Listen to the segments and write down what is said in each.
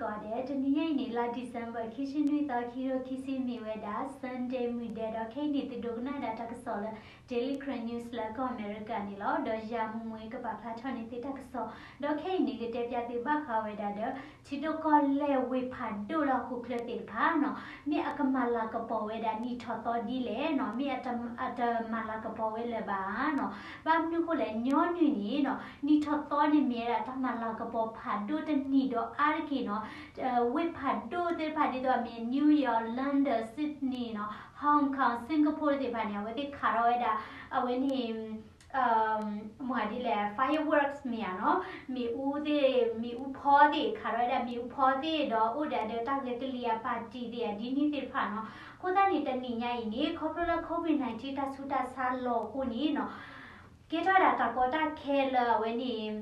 ကိးဂၤဒဲး, တနံၤညါအံၤန့ၣ် လါ December ခံဆံနွံသီ ခံကထိခံဆံ မ့ၢ်ဝဲဒၣ် Sunday မုၢ်ဒဲး, ဒီးခဲအံၤန့ၣ် သုဒိကနၣ်ဒၣ်တၢ်ကစီၣ်လၢ Daily Karen News လၢကီၢ်အမဲရကၤန့ၣ်လီၤ. ဒီးယၤမူမူကပာ်ဖျါထီၣ်န့ၢ်သုတၢ်ကစီၣ်, ဒီးခဲအံၤန့ၣ် ကတဲပၠးသုဘၣ်ဃးဝဲဒၣ်ဒီး ထံဒိၣ်ကီၢ်လဲၢ်ဝ့ၢ်ဖးဒိၣ်လၢဟီၣ်ခိၣ်ချၢသ့ၣ်တဖၣ်နီၤ, မ့ၢ်အကမၤလၤကပီၤဝဲဒၣ်နံၣ်ထီၣ်သီဒ်လဲၣ်နီၤ, မ့ၢ်အတမၤလၤကပီၤဝဲလၢၤဘၣ်နီၤ. ဘၣ်မနုၤအဃိလဲၣ်, ညီနုၢ်န့ၣ်နီၤ, နံၣ်ထီၣ်သီန့ၣ်မ့ၢ်ဝဲဒၣ်တၢ်မၤလၤကပီၤဖးဒိၣ်တနံၣ်ဒီး အါတက့ၢ်နီၤ, ဝ့ၢ်ဖးဒိၣ်သ့ၣ်တဖၣ် ဒ်သိးမ့ၢ် New York, London, Sydney နီၤ, Hong Kong, Singapore သ့ၣ်တဖၣ်န့ၣ် အဝဲသ့ၣ်ခးထီၣ်ဝဲဒၣ် အဝဲန့ၣ် မ့ၢ်ဒ်လဲၣ် fireworks မ့ၢ်ဧါနီၤ, မ့ၣ်အူသ့ၣ်, မ့ၣ်အူဖီသ့ၣ်, ခးထီၣ်ဝဲဒၣ်မ့ၣ်အူဖီသ့ၣ် ဒီးအိၣ်ဒၣ်ဒီးတၢ်ဂဲၤကလံၤအပၣ်တံၣ်သ့ၣ် အဒ်န့ၣ်သ့ၣ်တဖၣ်နီၤ. အဃိသတးန့ၣ် တနံၤညါအံၤန့ၣ် ခီဖျိလၢ COVID nineteen တၢ်ဆူးတၢ်ဆါလီၤအဃိန့ၣ်နီၤ, ကဲထီၣ်ဝဲဒၣ်တၢ်ကီတၢ်ခဲလၢအဝဲန့ၣ်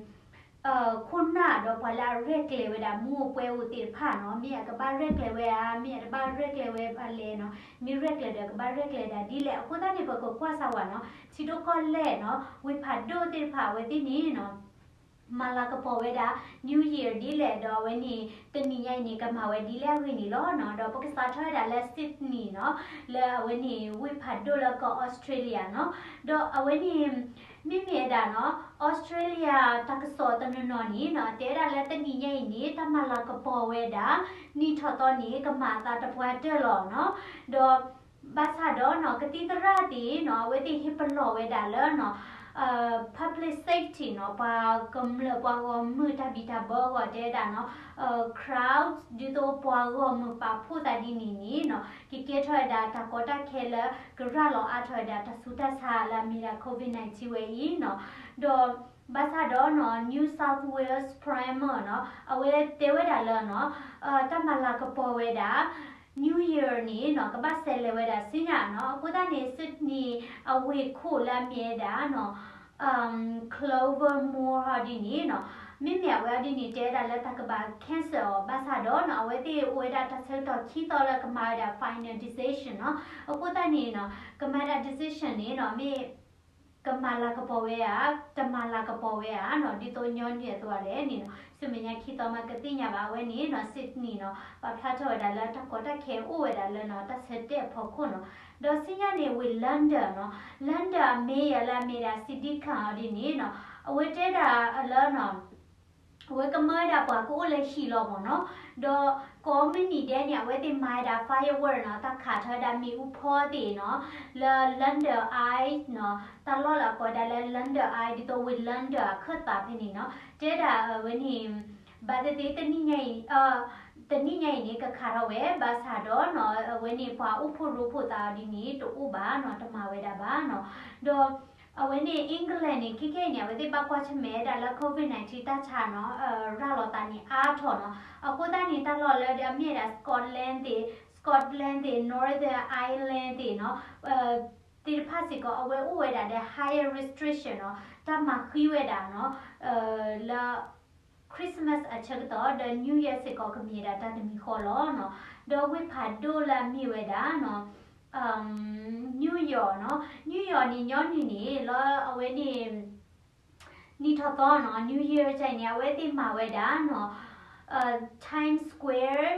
ခိၣ်နၢ်ဒီးပှၤလၢအရဲၣ်ကျဲၤဝဲဒၣ်မူးအပှဲၤအိၣ်သ့ၣ်တဖၣ်နီၤ, မ့ၢ်အကဘၣ်ရဲၣ်ကျဲၤဝဲဧါ, မ့ၢ်အတဘၣ်ရဲၣ်ကျဲၤဝဲဘၣ်လဲၣ်နီၤ, မ့ၢ်ရဲၣ်ကျဲၤဒီးကဘၣ်ရဲၣ်ကျဲၤဒၣ်ဒ်လဲၣ်. အဃိသတးန့ၣ် ပကကွၢ်စၢ်ဝဲနီၤ, ထံဒိၣ်ကီၢ်လဲၢ်နီၤ, ဝ့ၢ်ဖးဒိၣ်သ့ၣ်တဖၣ်အဝဲသ့ၣ်န့ၣ်နီၤ မၤလၤကပီၤဝဲဒၣ် New Year ဒ်လဲၣ်, ဒီးအဝဲန့ၣ် တနံၤညါအံၤန့ၣ် ကမၤဝဲဒ်လဲၣ်အဂ့ၢ်န့ၣ်လီၤနီၤ. ဒီးပကစးထီၣ်ဝဲဒၣ်လၢ Sydney နီၤ, လၢအဝဲန့ၣ် ဝ့ၢ်ဖးဒိၣ်လၢကီၢ် Australia နီၤ, ဒီးအဝဲန့ၣ် မ့မ့ၢ်ဝဲဒၣ်နီၤ, Australia တၢ်ကစီၣ်တနီၤနီၤန့ၣ်နီၤ, တဲဝဲဒၣ်လၢတနံၤညါအံၤန့ၣ် တၢ်မၤလၤကပီၤဝဲဒၣ် နံၣ်ထီၣ်သီန့ၣ် ကမၤအသးတပှၢ်တၢၢ်လီၤနီၤ. ဒီး ဘၣ်ဆၣ်ဒီးနီၤ, ကသံၣ်သရၣ်သ့ၣ်နီၤ, အဝဲသ့ၣ်ဟ့ၣ်ပလီၢ်ဝဲဒၣ်လၢနီၤ, public safety နီၤ, ပှၤကမျၢၢ်ပှၤဂီၢ်မုၢ်တၢ်ဘံၣ်တၢ်ဘၢအဂီၢ် တဲဝဲဒၣ်နီၤ, crowd ဒ်သိးပှၤဂီၢ်မုၢ်ပာ်ဖှိၣ်သးဒ်န့ၣ်န့ၣ်နီၤ, ကကဲထီၣ်ဝဲဒၣ်တၢ်ကီတၢ်ခဲလၢ ကရၤလီၤအါထီၣ်ဝဲဒၣ်တၢ်ဆူးတၢ်ဆါလၢအမ့ၢ်ဒၣ် COVID nineteen ဝဲအံၤနီၤ. ဒီး ဘၣ်ဆၣ်ဒီးနီၤ, New South Wales Premier နီၤ, အဝဲတဲဝဲဒၣ်လၢနီၤ, တၢ်မၤလၤကပီၤဝဲဒၣ် New Year န့ၣ်နီၤ, ကဘၣ်ဆဲးလဲၤဝဲဒၣ်ဆူညါနီၤ. အဃိသတးန့ၣ် Sydney အဝ့ၢ်ခိၣ်လၢအမ့ၢ်ဝဲဒၣ်နီၤ, Clover Moore ဟီဒ်န့ၣ်နီၤ, မ့မ့ၢ်အဝဲအီၤဒ်န့ၣ် တဲဝဲဒၣ်လၢတၢ်ကဘၣ် cancel အီၤ, ဘၣ်ဆၣ်ဒီးနီၤ, အဝဲသ့ၣ်အိၣ်ဝဲဒၣ်တၢ်ဆၢကတီၢ်ခံသီလၢကမၤဝဲဒၣ် final decision နီၤ. အဃိသတးန့ၣ်နီၤ, ကမၤဒၣ် decision န့ၣ်နီၤ, မ့ၢ် ကမၤလၤကပီၤဝဲဧါ, တမၤလၤကပီၤဝဲဧါနီၤ, ဒ်သိးညီနုၢ်အသိးလဲၣ်န့ၣ်နီၤ, ဆူမဲာ်ညါခံသီမးကသ့ၣ်ညါဘၣ်. အဝဲန့ၣ်နီၤ, Sydney နီၤ, ပာ်ဖျါထီၣ်ဝဲဒၣ်လၢတၢ်ကီတၢ်ခဲအိၣ်ဝဲဒၣ်လၢနီၤ, တၢ်ဆၢတဲာ်အဖီခိၣ်နီၤ. ဒီးဆူညါန့ၣ် ဝ့ၢ် London နီၤ, London အ mayor လၢအမ့ၢ်ဒၣ် Sadiq Khan အီၤဒ်န့ၣ်နီၤ, အဝဲတဲဒၣ်လၢနီၤ အဝဲကမၢဝဲဒၣ်ပှၤကအိၣ်လၢဟံၣ်လီၤမ့ၢ်နီၤ, ဒီးကိးမုၢ်နံၤဒဲးန့ၣ် အဝဲသ့ၣ်မၤဝဲဒၣ် firework နီၤ, တၢ်ခးထီၣ်ဝဲဒၣ်မ့ၣ်အူဖီသ့ၣ်နီၤ, လၢ London Eye နီၤ, တၢ်လီၢ်လၢအကိးဝဲဒၣ်လၢ London Eye ဒ်သိးဝ့ၢ် London အခၢၣ်သးဖဲန့ၣ်နီၤ, တဲဒၣ်အဝဲန့ၣ် ဘၣ်သ့ၣ်သ့ၣ်တနံၤညါအံၤ, တနံၤညါအံၤန့ၣ် ကခးထီၣ်ဝဲ, ဘၣ်ဆၣ်ဒီးနီၤ, အဝဲန့ၣ်ပှၤအိၣ်ဖှိၣ်ရိဖှိၣ်သးအီၤဒ်န့ၣ် တအိၣ်ဘၣ်နီၤ, တမၤဝဲဒၣ်ဘၣ်နီၤ. ဒီး အဝဲန့ၣ် England န့ၣ် ခဲခဲအံၤန့ၣ် အဝဲသ့ၣ်ဘၣ်ကွၢ်ဆၢၣ်မဲာ်ဝဲဒၣ်လၢ COVID nineteen တၢ်ဆါနီၤ, ရၤလီၤသးန့ၣ်အါထီၣ်နီၤ. အဃိသတးန့ၣ် တၢ်လီၢ်လၢအမ့ၢ်ဝဲဒၣ် Scotland သ့ၣ်, Scotland သ့ၣ်, Northern Ireland သ့ၣ်နီၤ, သ့ၣ်တဖၣ်စ့ၢ်ကီး အဝဲအိၣ်ဝဲဒၣ်ဒီး higher restriction နီၤ, တၢ်မၤဃံဝဲဒၣ်နီၤ, လၢ Christmas အဆၢကတီၢ် ဒီး New Year စ့ၢ်ကီးကမ့ၢ်ဒၣ်တၢ်တမံၤဃီလီၤနီၤ. ဒီးဝ့ၢ်ဖးဒိၣ်လၢအမ့ၢ်ဝဲဒၣ်နီၤ, New York နီၤ, New York န့ၣ် ညီနုၢ်န့ၣ် လၢအဝဲန့ၣ် နံၣ်ထီၣ်သီနီၤ, New Year န့ၣ် အဝဲသ့ၣ်မၤဝဲဒၣ်နီၤ, Times Square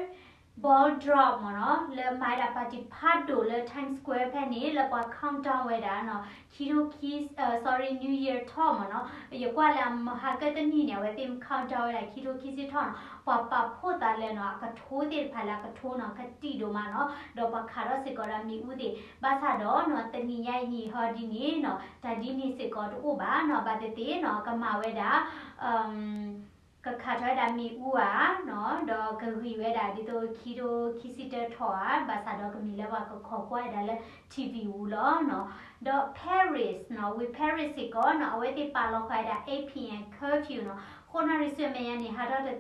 ball drop မ့ၢ်နီၤ, လၢမၤဝဲဒၣ် party ဖးဒိၣ်လၢ Times Square ဖဲန့ၣ် လၢပှၤ countdown ဝဲဒၣ်နီၤ, ခံထိခံ, sorry, New Year ထီၣ်မ့ၢ်နီၤ. ယကွၢ်လၢအမဟါကတနံၤန့ၣ် အဝဲသ့ၣ် countdown ဝဲဒၣ် ခံထိခံဆံထီၣ်နီၤ. ပှၤပာ်ဖှိၣ်သးလၢနီၤ, အကထိသ့ၣ်တဖၣ်လၢအကထိနီၤ, ကတံၢ်ဒိၣ်မးနီၤ, ဒီးပှၤခးထီၣ်စ့ၢ်ကီးဒီးမ့ၣ်အူသ့ၣ်. ဘၣ်ဆၣ်ဒီးနီၤ, တနံၤညါအံၤဟီဒ်န့ၣ်နီၤ, တၢ်ဒ်န့ၣ်စ့ၢ်ကီးတအိၣ်ဘၣ်နီၤ. ဘၣ်သ့ၣ်သ့ၣ်နီၤ, ကမၤဝဲဒၣ် ကခးထီၣ်ဝဲဒၣ်မ့ၣ်အူဧါနီၤ, ဒီးကဂံၢ်ဝဲဒၣ်ဒ်သိးခံထိခံဆံတၢထီၣ်ဧါ, ဘၣ်ဆၣ်ဒီးကမ့ၢ်လၢပှၤကခိးကွၢ်ဝဲဒၣ်လၢ TV ပူၤလီၤနီၤ. ဒီး Paris နီၤ, ဝ့ၢ် Paris စ့ၢ်ကီးနီၤ, အဝဲသ့ၣ်ပာ်လီၤဃာ်ဝဲဒၣ် eight p.m. curfew နီၤ, ဃိးနၣ်ရံၣ်ဆူမဲာ်ညါန့ၣ် ဟးထီၣ်က့ၤ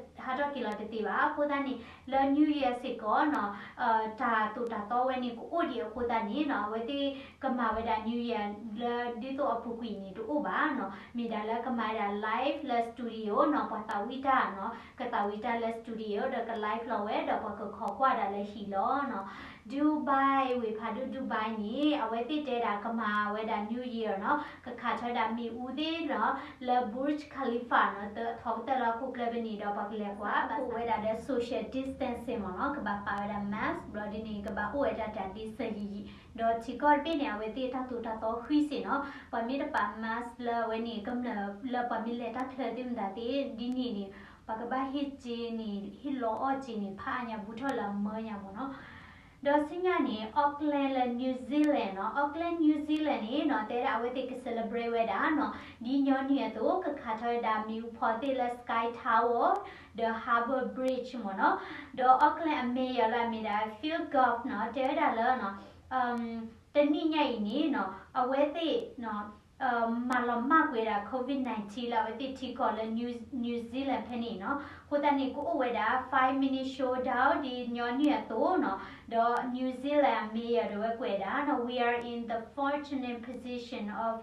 လီၤတသ့ဘၣ်. အဃိသတးန့ၣ် လၢ New Year စ့ၢ်ကီးနီၤ, တၢ်သိၣ်တၢ်သီဝဲန့ၣ် ကအိၣ်ဒံးအဃိသတးန့ၣ်နီၤ, အဝဲသ့ၣ်ကမၤဝဲဒၣ် New Year လၢဒ်သိးအပူၤကွံာ်န့ၣ် တအိၣ်ဘၣ်နီၤ. မ့ၢ်ဒၣ်လၢကမၤဝဲဒၣ် live လၢ studio နီၤ, ပှၤသးဝံၣ်တၢ်နီၤ, ကသးဝံၣ်တၢ်လၢ studio ဒီးက live လီၤဝဲ ဒီးပှၤကခိးကွၢ်ဒၣ်လၢဟံၣ်လီၤနီၤ. Dubai ဝ့ၢ်ဖးဒိၣ် Dubai န့ၣ် အဝဲသ့ၣ်တဲဒၣ်ကမၤဝဲဒၣ် New Year နီၤ, ကခးထီၣ်ဝဲဒၣ်မ့ၣ်အူသ့ၣ်နီၤ, လၢ Burj Khalifa နီၤ, ဖီကတၢၢ်လၢဟီၣ်ခိၣ်ချၢဖဲန့ၣ်ဒီး ပှၤကလဲၤကွၢ် အိၣ်ဝဲဒၣ်ဒီး social distancing မ့ၢ်နီၤ, ကဘၣ်ပာ်ဝဲဒၣ် mask ဘျီဒ်န့ၣ် ကဘၣ်အိၣ်ဝဲဒၣ်တၢ်ဒ့စၢၤယံာ်ယံာ်, ဒီးထံကီၢ်တဘ့ၣ်န့ၣ် အဝဲသ့ၣ်တၢ်သိၣ်တၢ်သီဃံစ့ၢ်နီၤ, ပှၤမ့ၢ်တပာ် mask လၢအဝဲန့ၣ် ကမျၢၢ်လၢပှၤမ့ၢ်လဲၤတၢ်ချၢသ့ၣ်မတၤသ့ၣ် ဒ်န့ၣ်န့ၣ် ပှၤကဘၣ်ဟ့ၣ်စ့န့ၣ် ဟ့ၣ်လီၤအီၣ်စ့န့ၣ် ဖးအါညါဘူးထီၣ်လၢအမၢညါမ့ၢ်နီၤ. ဒီးဆူညါန့ၣ် Auckland လၢ New Zealand နီၤ, Auckland New Zealand န့ၣ်နီၤ တဲဒၣ်အဝဲသ့ၣ်က celebrate ဝဲဒၣ်နီၤ ဒ်ညီနုၢ်အသိး ကခးထီၣ်ဝဲဒၣ်မ့ၣ်အူဖီသ့ၣ်လၢ Sky Tower ဒီး Harbour Bridge မ့ၢ်နီၤ. ဒီး Auckland အ mayor လၢအမ့ၢ်ဒၣ် Phil Goff နီၤ တဲဝဲဒၣ်လၢနီၤ တနံၣ်ညါအံၤန့ၣ်နီၤ အဝဲသ့ၣ် မၤလီၤမၢ်ကွံာ်ဝဲဒၣ် COVID nineteen လၢအဝဲသ့ၣ်ထံကီၢ်လၢ New Zealand ဖဲန့ၣ်နီၤ. အဃိသတးန့ၣ် ကအိၣ်ဝဲဒၣ် five minute showdown ဒ်ညီနုၢ်အသိးနီၤ. ဒီး New Zealand mayor ဒီးဝဲကွဲးဒၣ်နီၤ we are in the fortunate position of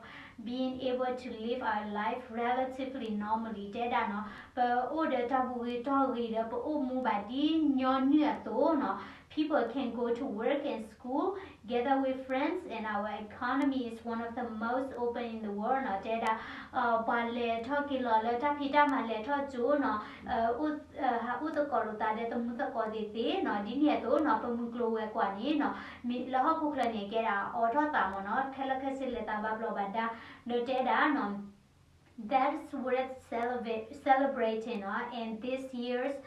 being able to live our life relatively normally တဲဒၣ်နီၤ ပအိၣ်ဒီးတၢ်ဘူးဂ့ၤတီၢ်ဂ့ၤဒီး ပအိၣ်မူဘၣ်ဒ်ညီနုၢ်အသိးနီၤ. People can go to work and school, gather with friends, and our economy is one of the most open in the world နီၤ. တဲဒၣ် ပှၤလဲၤထီၣ်က့ၤလီၤလၢတၢ်ဖံးတၢ်မၤလဲၤထီၣ်ကၠိနီၤ, အိၣ်သကိးလိာ်သးဒီးသမူသကိးသ့ၣ်သ့ၣ်နီၤ, ဒ်န့ၣ်အသိးနီၤ ပမုၢ်ကျိၤဝဲၤကွာ်န့ၣ်နီၤ မ့ၢ်လၢဟီၣ်ခိၣ်ချၢန့ၣ် ကဲဒၣ်အိးထီၣ်သးမ့ၢ်နီၤ, ခဲလၢာ်ခဲဆ့လဲၤသးဘၣ်ဘျီးဘၣ်ဒါ, ဒီးတဲဒၣ်နီၤ That's worth celebrate- celebrating နီၤ, and this year's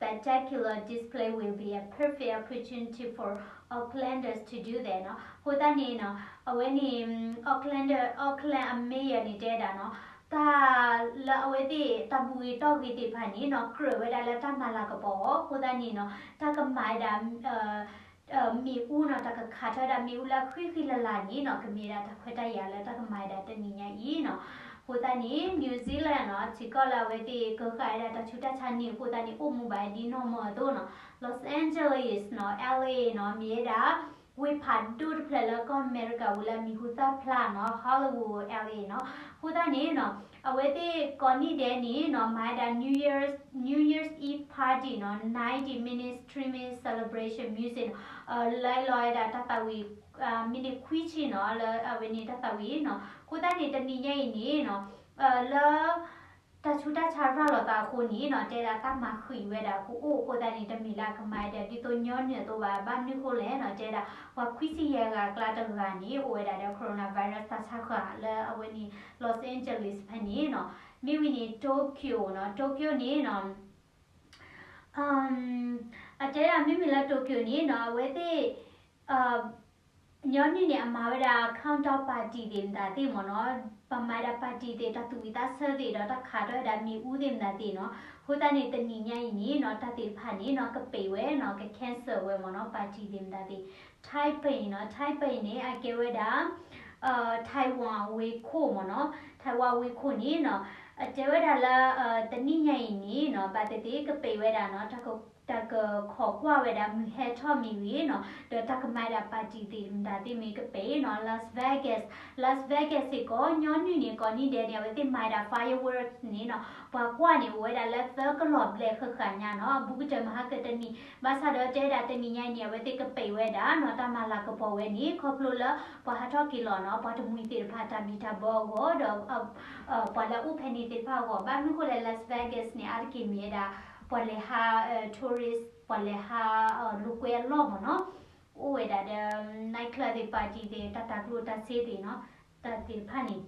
spectacular display will be a perfect opportunity for Aucklanders to do that နီၤ. အဃိသတးန့ၣ်နီၤ အဝဲန့ၣ် Auckland, Auckland အ mayor န့ၣ်တဲဒၣ်နီၤ တၢ်လၢအဝဲသ့ၣ်တၢ်ဘူးဂ့ၤတီၢ်ဂ့ၤသ့ၣ်တဖၣ်န့ၣ်နီၤ ကြၢးဝဲဒၣ်လၢတၢ်မၤလၤကပီၤအီၤ, အဃိသတးန့ၣ်နီၤ တၢ်ကမၤဝဲဒၣ် မ့ၣ်အူနီၤ, တၢ်ကခးထီၣ်ဝဲဒၣ်မ့ၣ်အူလၢအဃံဃံလၤလၤန့ၣ်နီၤ ကမ့ၢ်ဒၣ်တၢ်ခွဲးတၢ်ယာ်လၢတၢ်ကမၤဝဲဒၣ်တနံၤညါအံၤနီၤ. အဃိသတးန့ၣ် New Zealand နီၤ ထံကီၢ်လၢအဝဲသ့ၣ်ကဃၣ်ဝဲဒၣ်တၢ်ဆူးတၢ်ဆါန့ၣ် အဃိသတးန့ၣ် အိၣ်မူဘၣ်ဒ်နီၢ်မီၢ်အသိးနီၤ. Los Angeles နီၤ L A နီၤ မ့ၢ်ဝဲဒၣ် ဝ့ၢ်ဖးဒိၣ်တဖျၢၣ်လၢကီၢ်အမဲရကၤဝံၤလၢ မံၤဟူသၣ်ဖျါနီၤ Hollywood L A နီၤ. အဃိသတးန့ၣ်နီၤ အဝဲသ့ၣ်ကိးနံၣ်ဒဲးန့ၣ်နီၤ မၤဝဲဒၣ် New Year's, New Year's Eve party နီၤ ninety minutes streaming celebration music နီၤ, လဲလီၤဝဲဒၣ်တၢ်သးဝံၣ် မံးနံးခွံဆံနီၤ လၢအဝဲန့ၣ်တၢ်သးဝံၣ်နီၤ. အဃိသတးန့ၣ် တနံၤညါအံၤန့ၣ်နီၤ လၢ တၢ်ဆူးတၢ်ဆါရၤလီၤသးအဃိန့ၣ်နီၤ တဲဒၣ်တၢ်မၤဃံးဝဲဒၣ်ကအိၣ်အဃိသတးန့ၣ် တမ့ၢ်လၢအကမၤဝဲဒၣ်ဒ်သိးညီနုၢ်အသိးဘၣ်. ဘၣ်မနုၤဃိလဲၣ်နီၤ တဲဒၣ် ပှၤခွံဆံယဲၢ်ဂၤအကျါတဂၤန့ၣ် အိၣ်ဝဲဒၣ်ဒီး coronavirus တၢ်ဆါဃၢ်လၢအဝဲန့ၣ် Los Angeles ဖဲန့ၣ်နီၤ. မ့ၢ်ဝံၤန့ၣ် Tokyo နီၤ, Tokyo န့ၣ်နီၤ အတဲဒၣ်မ့မ့ၢ်လၢ Tokyo န့ၣ်နီၤ အဝဲသ့ၣ် ညီနုၢ်န့ၣ် အမၤဝဲဒၣ် countdown party သ့ၣ်မတၤသ့ၣ်မ့ၢ်နီၤ, ပမၤဝဲဒၣ် party သ့ၣ် တၢ်သူၣ်ဝံၣ်သးဆၢသ့ၣ်ဒီး တၢ်ခးထီၣ်ဝဲဒၣ်မ့ၣ်အူသ့ၣ်မတၤသ့ၣ်နီၤ. အဃိသတးန့ၣ် တနံၤညါအံၤန့ၣ်နီၤ တၢ်သ့ၣ်တဖၣ်န့ၣ်နီၤ ကပံးဝဲနီၤ, က cancel ဝဲမ့ၢ်နီၤ, party သ့ၣ်မတၤသ့ၣ်. Taipei နီၤ, Taipei န့ၣ် အကဲဝဲဒၣ် Taiwan ဝ့ၢ်ခိၣ်မ့ၢ်နီၤ, Taiwan ဝ့ၢ်ခိၣ်န့ၣ်နီၤ အတဲဝဲဒၣ်လၢ တနံၤညါအံၤန့ၣ်နီၤ ဘၣ်သ့ၣ်သ့ၣ်ကပံးဝဲဒၣ်နီၤ တၢ်ကခိးကွၢ်ဝဲဒၣ်မုၢ်ဟဲထီၣ်မ့ၢ်ဂ့ၤနီၤ, ဒီးတၢ်ကမၤဝဲဒၣ် party သ့ၣ်မတၤသ့ၣ်မ့ၢ်ကပံးနီၤ. Las Vegas, Las Vegas စ့ၢ်ကီး ညီနုၢ်န့ၣ် ကိးနံၣ်ဒဲးန့ၣ် အဝဲသ့ၣ်မၤဝဲဒၣ် fireworks န့ၣ်နီၤ ပှၤကွၢ်န့ၣ် အိၣ်ဝဲဒၣ်လၢသၢကလီၢ်ဘျဲၣ်ဃၣ်ဃၣ်ညါနီၤ, အဘူးကတၢၢ်မဟါကတနံၤ, ဘၣ်ဆၣ်ဒီးတဲဒၣ်တနံၤညါအံၤန့ၣ် အဝဲသ့ၣ်ကပံးဝဲဒၣ်နီၤ တၢ်မၤလၤကပီၤဝဲန့ၣ် ခီဖျိလၢပှၤဟးထီၣ်က့ၤလီၤနီၤ ပှၤတမှံၤသ့ၣ်တဖၣ်တၢ်ဘံၣ်တၢ်ဘၢအဂီၢ်ဒီး ပှၤလၢအအိၣ်ဖဲန့ၣ်သ့ၣ်တဖၣ်အဂီၢ်. ဘၣ်မနုၤဃိလဲၣ် Las Vegas န့ၣ် အါတက့ၢ်မ့ၢ်ဝဲဒၣ် ပှၤလဲၤဟး tourist ပှၤလဲၤဟး လိာ်ကွဲအလီၢ်မ့ၢ်နီၤ, အိၣ်ဝဲဒၣ်ဒီး night club သ့ၣ် party သ့ၣ် တၢ်တၤကျိၣ်တၤစ့သ့ၣ်နီၤ, တၢ်သ့ၣ်တဖၣ်န့ၣ်ဒီး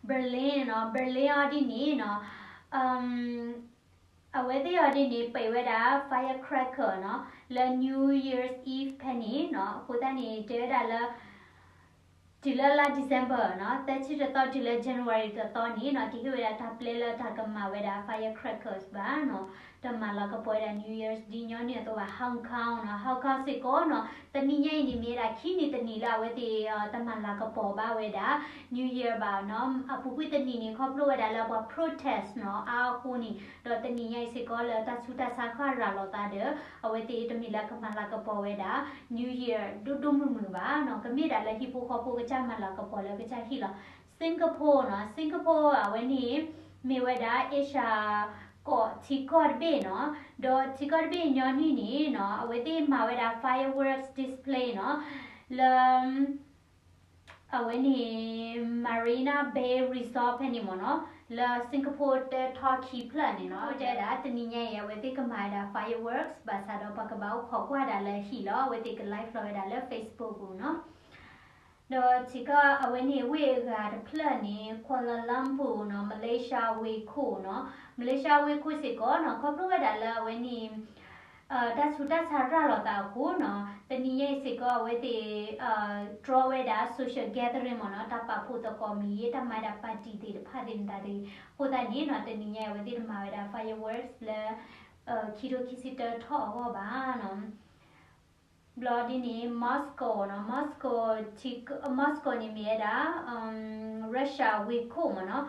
Berlin နီၤ, Berlin အီၤဒ်န့ၣ်နီၤ အဝဲသ့ၣ်အီၤဒ်န့ၣ် ပံးဝဲဒၣ် firecracker နီၤ လၢ New Year's Eve ဖဲန့ၣ်နီၤ, အဃိသတးန့ၣ် တဲဝဲဒၣ်လၢ တုၤလၢလါ December နီၤ သၢဆံတသီ တုၤလၢ January တသီန့ၣ်နီၤ တဟ့ၣ်ဝဲဒၣ်တၢ်ပျဲလၢတၢ်ကမၤဝဲဒၣ် firecrackers ဘၣ်နီၤ, တမၤလၤကပီၤဝဲဒၣ် New Year's ဒ်ညီနုၢ်အသိးဘၣ်. Hong Kong နီၤ, Hong Kong စ့ၢ်ကီးနီၤ တနံၤညါအံၤန့ၣ် မ့ၢ်ဝဲဒၣ်ခံနံၤတနံၤလၢအဝဲသ့ၣ် တမၤလၤကပီၤဘၣ်ဝဲဒၣ် New Year ဘၣ်နီၤ, အပူၤကွံာ်တနံၤန့ၣ် ခီဖျိဝဲဒၣ်လၢပှၤ protest နီၤ အါအဃိန့ၣ် ဒီးတနံၤညါအံၤစ့ၢ်ကီးလၢတၢ်ဆူးတၢ်ဆါဃၣ်ရၤလီၤသးဒီး အဝဲသ့ၣ်တမ့ၢ်လၢကမၤလၤကပီၤဝဲဒၣ် New Year ဒိၣ်ဒိၣ်မုၢ်မုၢ်ဘၣ်နီၤ, ကမ့ၢ်ဒၣ်လၢဟံၣ်ဖိဃီဖိကစၢ်မၤလၤကပီၤလၢကစၢ်ဟံၣ်လီၤ. Singapore နီၤ, Singapore အဝဲန့ၣ် မ့ၢ်ဝဲဒၣ် Asia ကီၢ်ထံကီၢ်တဘ့ၣ်နီၤ, ဒီးထံကီၢ်တဘ့ၣ်ညီနုၢ်န့ၣ်နီၤ အဝဲသ့ၣ်မၤဝဲဒၣ် fireworks display နီၤ လၢ အဝဲန့ၣ် Marina Bay Resort ဖဲန့ၣ်မ့ၢ်နီၤ, လၢ Singapore တၢထီခံဖျၢၣ်န့ၣ်နီၤ, တဲဝဲဒၣ်တနံၤညါအံၤ အဝဲသ့ၣ်ကမၤဝဲဒၣ် fireworks ဘၣ်ဆၣ်ဒီးပှၤကဘၣ်အိၣ်ခိးကွၢ်ဒၣ်လၢဟံၣ်လီၤ, အဝဲသ့ၣ်က live လီၤဝဲဒၣ်လၢ Facebook ပူၤနီၤ. ဒီးထံကီၢ်အဝဲန့ၣ်ဝ့ၢ်အဂၤတဖျၢၣ်န့ၣ် Kuala Lumpur နီၤ, Malaysia ဝ့ၢ်ခိၣ်နီၤ, Malaysia ဝ့ၢ်ခိၣ်စ့ၢ်ကီးနီၤ, ခီဖျိဝဲဒၣ်လၢအဝဲန့ၣ် တၢ်ဆူးတၢ်ဆါရၤလီၤသးအဃိနီၤ, တနံၤညါအံၤစ့ၢ်ကီးအဝဲသ့ၣ် တြီဝဲဒၣ် social gathering မ့ၢ်နီၤ, တၢ်ပာ်ဖှိၣ်သကိးမ့ၢ်ဂ့ၤ, တၢ်မၤဝဲဒၣ် party သ့ၣ်တဖၣ်သ့ၣ်မတၤသ့ၣ်, အဃိသတးန့ၣ်နီၤ, တနံၤညါအံၤအဝဲသ့ၣ်တမၤဝဲဒၣ် fireworks လၢ ခံထိခံဆံတၢထီၣ်အဂီၢ်ဘၣ်နီၤ. ဘျီဒ်န့ၣ် Moscow နီၤ, Moscow ထံ Moscow န့ၣ်မ့ၢ်ဝဲဒၣ် Russia ဝ့ၢ်ခိၣ်မ့ၢ်နီၤ,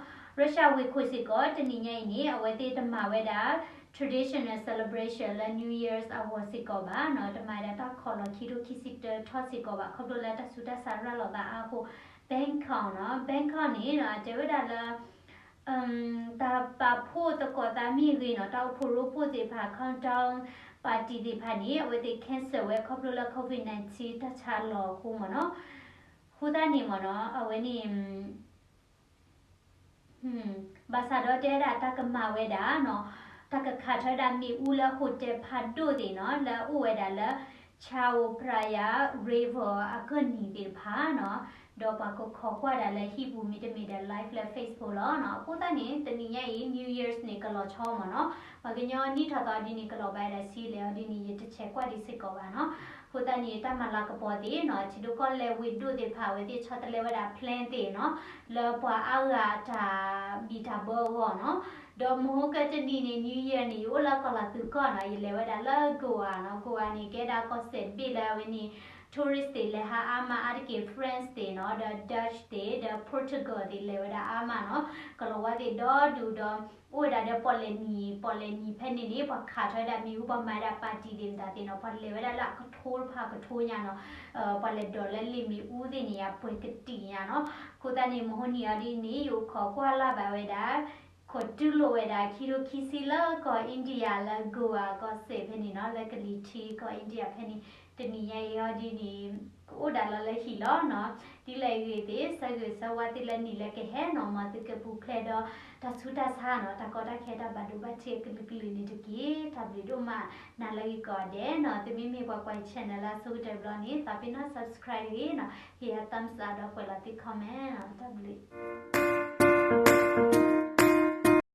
Russia ဝ့ၢ်ခိၣ်စ့ၢ်ကီး တနံၤညါအံၤန့ၣ် အဝဲသ့ၣ်တမၤဝဲဒၣ် traditional celebration လၢ New Year's အဂီၢ်စ့ၢ်ကီးဘၣ်နီၤ, တမၤဝဲဒၣ်တၢ်ခိးလီၤခံထိခံဆံတၢထီၣ်စ့ၢ်ကီးဘၣ်, ခီဖျိလၢတၢ်ဆူးတၢ်ဆါရၤလီၤသးအါအဃိ, Bangkok နီၤ, Bangkok န့ၣ်နီၤ တဲဝဲဒၣ်လၢ တၢ်ပာ်ဖှိၣ်သကိးသးမ့ၢ်ဂ့ၤနီၤ, တၢ်အိၣ်ဖှိၣ်ရိဖှိၣ်သ့ၣ်တဖၣ် countdown party သ့ၣ်တဖၣ်န့ၣ် အဝဲသ့ၣ် cancel ဝဲ ခီဖျိလၢ COVID nineteen တၢ်ဆါလီၤအဃိမ့ၢ်နီၤ. အဃိသတးန့ၣ်မ့ၢ်နီၤ အဝဲန့ၣ် ဘၣ်ဆၣ်ဒီးတဲဝဲဒၣ်တၢ်ကမၤဝဲဒၣ်နီၤ, တၢ်ကခးထီၣ်ဝဲဒၣ်မ့ၣ်အူလၢ hotel ဖးဒိၣ်သ့ၣ်နီၤ, လၢအအိၣ်ဝဲဒၣ်လၢ Chao Phraya River အကၢၢ်နံၤသ့ၣ်တဖၣ်နီၤ, ဒီးပှၤကခိးကွၢ်ဒၣ်လၢဟံၣ်ပူၤ မ့တမ့ၢ်ဒီး live လၢ Facebook လီၤနီၤ. အဃိသတးန့ၣ် တနံၤညါအံၤ New Year's န့ၣ် ကလီၤဆီမ့ၢ်နီၤ, ပှၤကညီနံၣ်ထီၣ်သီဒ်န့ၣ် ကလီၤဘၣ်ဝဲဒၣ်ဆံးလဲၣ်အီၤဒ်န့ၣ် ယတဆဲးကွၢ်ဒံးစ့ၢ်ကီးဘၣ်နီၤ. အဃိသတးန့ၣ် တၢ်မၤလၤကပီၤသ့ၣ်နီၤ, ထံဒိၣ်ကီၢ်လဲၢ်ဝ့ၢ်ဒိၣ်သ့ၣ်တဖၣ် အဝဲသ့ၣ်ဆီတလဲဝဲဒၣ် plan သ့ၣ်နီၤ, လၢပှၤအါဂၤအတၢ်ဘံၣ်တၢ်ဘၢအဂီၢ်နီၤ. ဒီးမဟါကတနံၤန့ၣ် New Year န့ၣ် ယအိၣ်လၢကီၢ်လၤသူကီၢ်နီၤ, ယလဲၤဝဲဒၣ်လၢ Goa နီၤ, Goa န့ၣ် ကဲဒၣ်ကီၢ်စဲၣ်တဘ့ၣ်လၢအဝဲန့ၣ် tourist သ့ၣ်လဲၤဟးအါမးအါတက့ၢ်, French သ့ၣ်နီၤ, ဒီး Dutch သ့ၣ်, ဒီး Portugal သ့ၣ်လဲၤဝဲဒၣ်အါမးနီၤ, ကလီၤဝါသ့ၣ်ဒီဒူၣ်ဒီး အိၣ်ဝဲဒၣ်ဒီးပီၣ်လဲၣ်နံၤ, ပီၣ်လဲၣ်နံၤဖဲန့ၣ်န့ၣ် ပှၤခးထီၣ်ဝဲဒၣ်မ့ၣ်အူ, ပှၤမၤဝဲဒၣ် party သ့ၣ်မတၤသ့ၣ်နီၤ, ပှၤလဲၤဝဲဒၣ်လၢအကထိတဖၣ်ကထိညါနီၤ, ပှၤလဲၤဒိးလၢလ့ၣ်မ့ၣ်အူသ့ၣ်န့ၣ် အပှဲၤကတံာ်ညါနီၤ. အဃိသတးန့ၣ် မဟါနံၤအီၤဒ်န့ၣ် ယအိၣ်ခိးကွၢ်လၢ်ဘၣ်ဝဲဒၣ် ခိးတူၢ်လိာ်ဝဲဒၣ် ခံထိခံဆံလၢကီၢ် India လၢ Goa ကီၢ်စဲၣ်ဖဲန့ၣ်နီၤ, လၢကလံၤထံးကီၢ် India ဖဲန့ၣ်, တနံၤညါအံၤအီၤဒ်န့ၣ် ကအိၣ်ဒၣ်လီၤလၢဟံၣ်လီၤနီၤ. ဒ်လဲၣ်ဂ့ၤသ့ၣ် ဆၢဂ့ၤဆၢဝါသုလၢနံၣ်လၢကဟဲနီၤ, မ်သုကပူၤဖျဲးဒီးတၢ်ဆူးတၢ်ဆါနီၤ, တၢ်ကီတၢ်ခဲတၢ်ဘၣ်ဒိဘၣ်ထံးအကလုာ်ကလုာ်န့ၣ်တက့ၢ်. တၢ်ဘျုးဒိၣ်မး, နၤလၢဂ့ၤကိးဂၤဒဲးနီၤ. သုမ့မ့ၢ်ပှၤကွၢ် channel လၢအဆိကတၢၢ်တဘျီန့ၣ် သးပ့ၤနီၣ် subscribe တဂ့ၤနီၤ, ဟ့ၣ်ယၤ thumbs up ဒီးကွဲးလီၤသု comment နီၤ. တၢ်ဘျုး